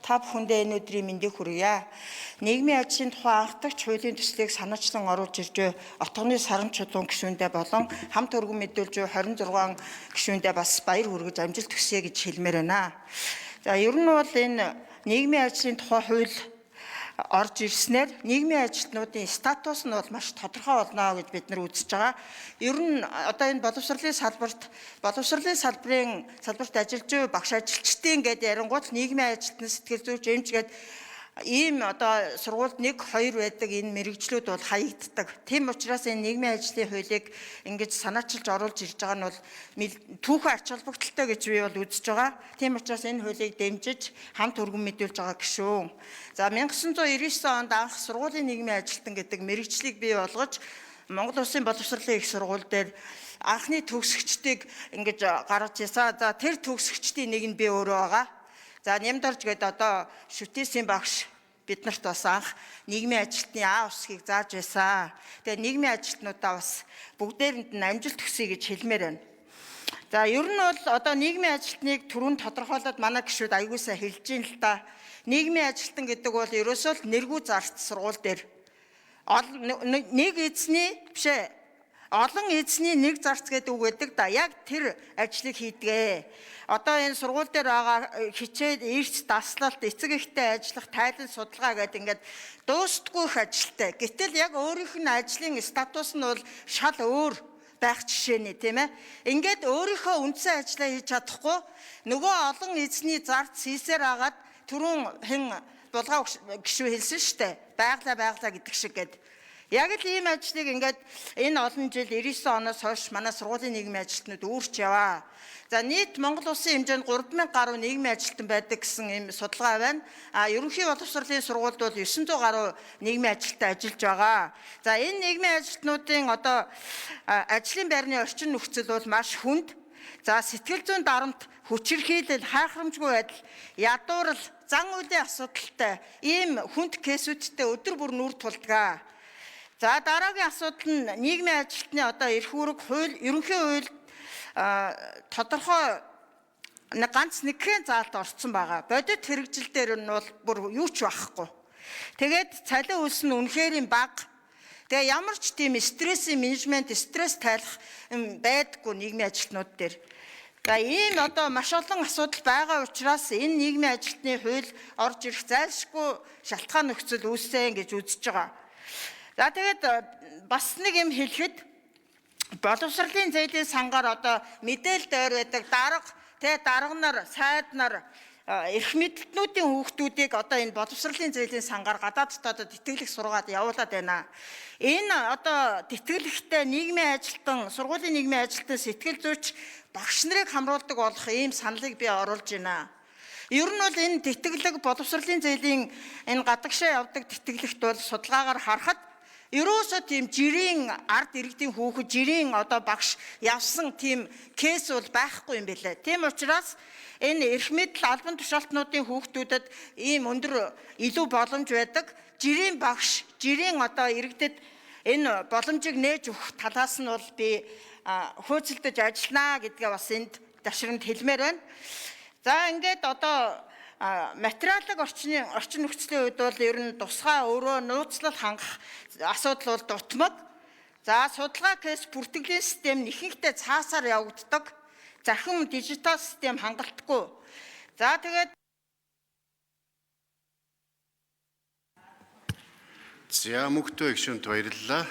Та бүхэндээ энэ өдрийн мэндийг хүргье. Нийгмийн ажлын тухай анхдагч хуулийн төслийг санаачлан оруулж ирж буй отгоны саран чулуун гишүүндээ болон хамт өргөн мэдүүлж буй 26 гишүүндээ бас баяр хүргэж амжилт хүсье гэж хэлмээр байна. За ер нь бол энэ нийгмийн ажлын тухай хууль орж ирснээр нийгмийн ажилтнуудын статус нь бол маш тодорхой болно гэж бид нар үзэж байгаа. Ер нь одоо энэ боловсролын салбарт боловсролын салбарын салбарт ажиллаж буй багш ажилчдын гэдэг ярингуут нийгмийн ажилтны сэтгэл зүйч эмч гээд ийм одоо сургуульд 1 2 байдаг энэ мэрэгжлүүд бол хаягддаг. Тийм учраас энэ нийгмийн ажлын хуулийг ингэж санаачилж оруулж ирж байгаа нь бол түүхэн ач холбогдолтой гэж би бол үзэж байгаа. Тийм учраас энэ хуулийг дэмжиж хамт өргөн мэдүүлж байгаа гишүүн. За 1999 онд анх сургуулийн нийгмийн ажилтан гэдэг мэрэгжлийг бий болгож Монгол Улсын боловсролын их сургууль дээр анхны төгсөгчдийг ингэж гаргаж ирсэн. За тэр төгсөгчдийн нэг нь би өөрөө байгаа. За Нямдарж гээд одоо шүтээсийн багш бид нарт бас анх нийгмийн ажилтны А усгийг зааж байсан. Тэгээ нийгмийн ажилтнуудаа бас бүгдээрэнд нь амжилт хүсье гэж хэлмээр байна. За ер нь бол одоо нийгмийн ажилтныг түрүүн тодорхойлоод манай гишүүд аягүй сайн хэлж ин л та. Нийгмийн ажилтан гэдэг бол ерөөсөө л нэргүй зарц сургууль дээр нэг эзний биш ээ олон эзний нэг зарц гэдэг үг байдаг да. Яг тэр ажлыг хийдгээ. Одоо энэ сургууль дээр байгаа хичээл, эрс даслалт, эцэг эхтэй ажиллах, тайлан судалгаа гэдэг ингээд дуустдаггүй их ажилтай. Гэтэл яг өөрийнх нь ажлын статус нь бол шал өөр байх жишээний тийм ээ. Ингээд өөрийнхөө үндсэн ажлаа хийж чадахгүй нөгөө олон эзний зарц хийсээр агаад түрүүн хэн булгаа гişүү хэлсэн штэ. Байглаа байглаа гэдэг шиг гээд. Яг л ийм ажлыг ингээд энэ олон жил 99 оноос хойш манай сургуулийн нийгмийн ажилтнууд үүрч яваа. За нийт Монгол улсын хэмжээнд 3000 гаруй нийгмийн ажилтан байдаг гэсэн ийм судалгаа байна. А ерөнхий боловсролын сургуульд бол 900 гаруй нийгмийн ажилтан ажиллаж байгаа. За энэ нийгмийн ажилтнуудын одоо ажлын байрны орчин нөхцөл бол маш хүнд. За сэтгэл зүйн дарамт, хүчирхийлэл, хайхрамжгүй байдал, ядуурл, зан үйлийн асуудалтай ийм хүнд кейсүүдтэй өдөр бүр нүүр тулдаг. За дараагийн асуудал нь нийгмийн ажилтны одоо эрх үүрэг хууль, ерөнхий хууль тодорхой нэг ганц нэгхэн заалд орцсон байгаа. Бодит хэрэгжил дээр нь бол бүр юу ч байхгүй. Тэгээд цалин хөлс нь үнэхээр бага. Тэгээ ямар ч тийм стрессийн менежмент, стресс тайлах юм байдаггүй нийгмийн ажилтнууд дээр. За ийм одоо маш олон асуудал байгаа учраас энэ нийгмийн ажилтны хууль орж ирэх зайлшгүй шалтгаан нөхцөл үүссэн гэж үзэж байгаа. За тэгээд бас нэг юм хэлэхэд боловсролын зээлийн сангаар одоо мэдээлэл дойр байдаг дарга тэ дарга нар, сайд нар эрх мэдэлтнүүдийн хүүхдүүдийг одоо энэ боловсролын зээлийн сангаар гадаад дотоодод тэтгэлэг сургаад явуулаад байна. Энэ одоо тэтгэлэгтэй нийгмийн ажилтан, сургуулийн нийгмийн ажилтан, сэтгэл зүйч багш нарыг хамруулдаг болох ийм саналыг би оруулж байна. Ер нь бол энэ тэтгэлэг боловсролын зээлийн энэ гадагшаа явдаг тэтгэлэгт бол судалгаагаар харахад ерөөсөө тийм жирийн ард иргэдийн хүүхэд, жирийн одоо багш явсан тийм кейс бол байхгүй юм билээ. Тийм учраас энэ эрх мэдэл албан тушаалтнуудын хүүхдүүдэд ийм өндөр илүү боломж байдаг. Жирийн багш, жирийн одоо иргэдэд энэ боломжийг нээж өгөх талаас нь бол би хөөцөлдөж ажилланаа гэдгээ бас энд ташрамд хэлмээр байна. За ингээд одоо материалын орчин нөхцөлийн үед бол ер нь тусгай өрөө нууцлал хангах асуудал бол дутмаг. За судалгаа кейс бүртгэлийн систем ихэнхдээ цаасаар явагддаг. Захин дижитал систем хангалтгүй. За тэгээд За мөнхтөө гишүүнд баярлалаа.